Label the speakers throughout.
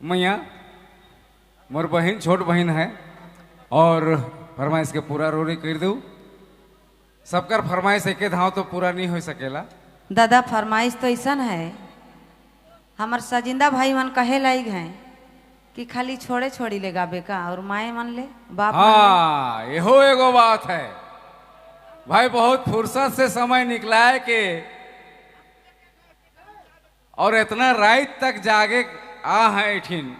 Speaker 1: मैया मोर बहन, छोट बहन है और फरमाइश के पूरा रोरी कर दू। सबकर फरमाइश एके धाव तो पूरा नहीं हो सकेला।
Speaker 2: दादा फरमाइश तो ऐसा है, हमार सजिंदा भाई मन कहे लायक हैं कि खाली छोड़े छोड़ी ले गाबे का और माए मन ले बाप।
Speaker 1: हाँ यहो एगो बात है भाई, बहुत फुर्सत से समय निकला है के और इतना रात तक जागे आ है ठिन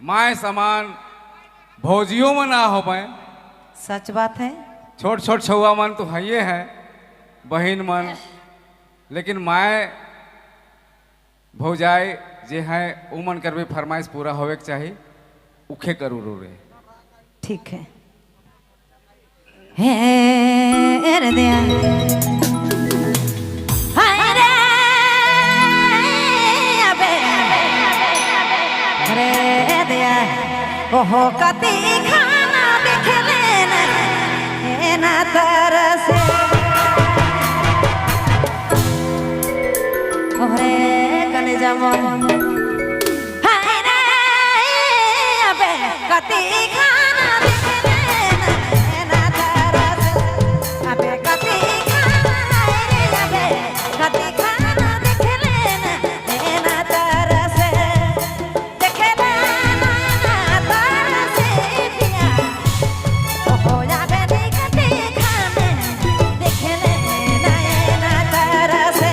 Speaker 1: माए समान भौजियों मन आ हो पाए।
Speaker 2: सच बात है,
Speaker 1: छोट छोट छुआ मन तो है है बहन मन, लेकिन माए भौजाई जे है उमन कर भी फरमाइश पूरा होवे के चाहिए, उखे करू रो रे।
Speaker 2: ठीक है। हे रे दिया हाय रे अबे रे दिया ओहो कती खाना देख लेना ना तरसे ओरे कलेजा मोर हाय रे अबे कती खाना देख लेना ना तरसे अबे कती खाना रे अबे कती खाना देख लेना ना तरसे देख लेना ना तरसे पिया ओहो जाबे कती खाना देख लेना ना तरसे।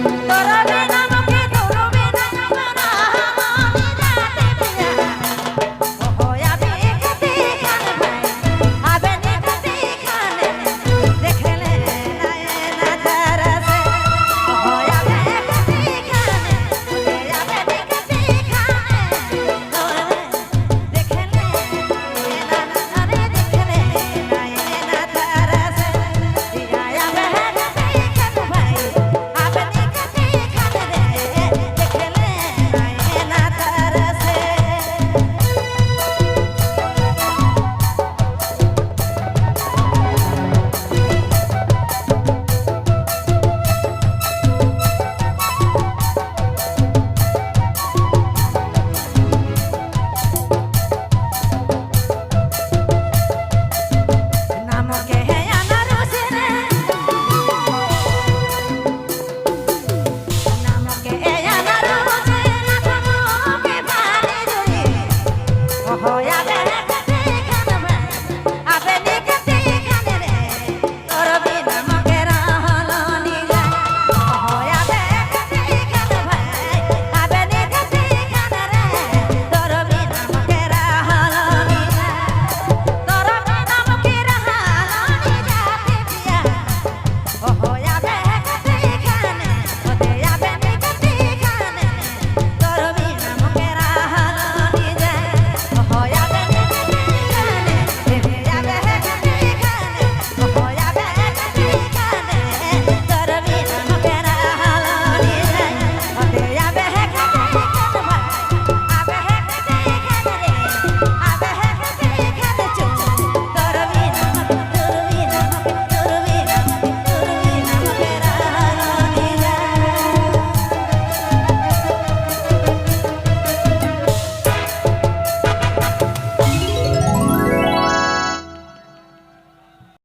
Speaker 2: तोरा बिना।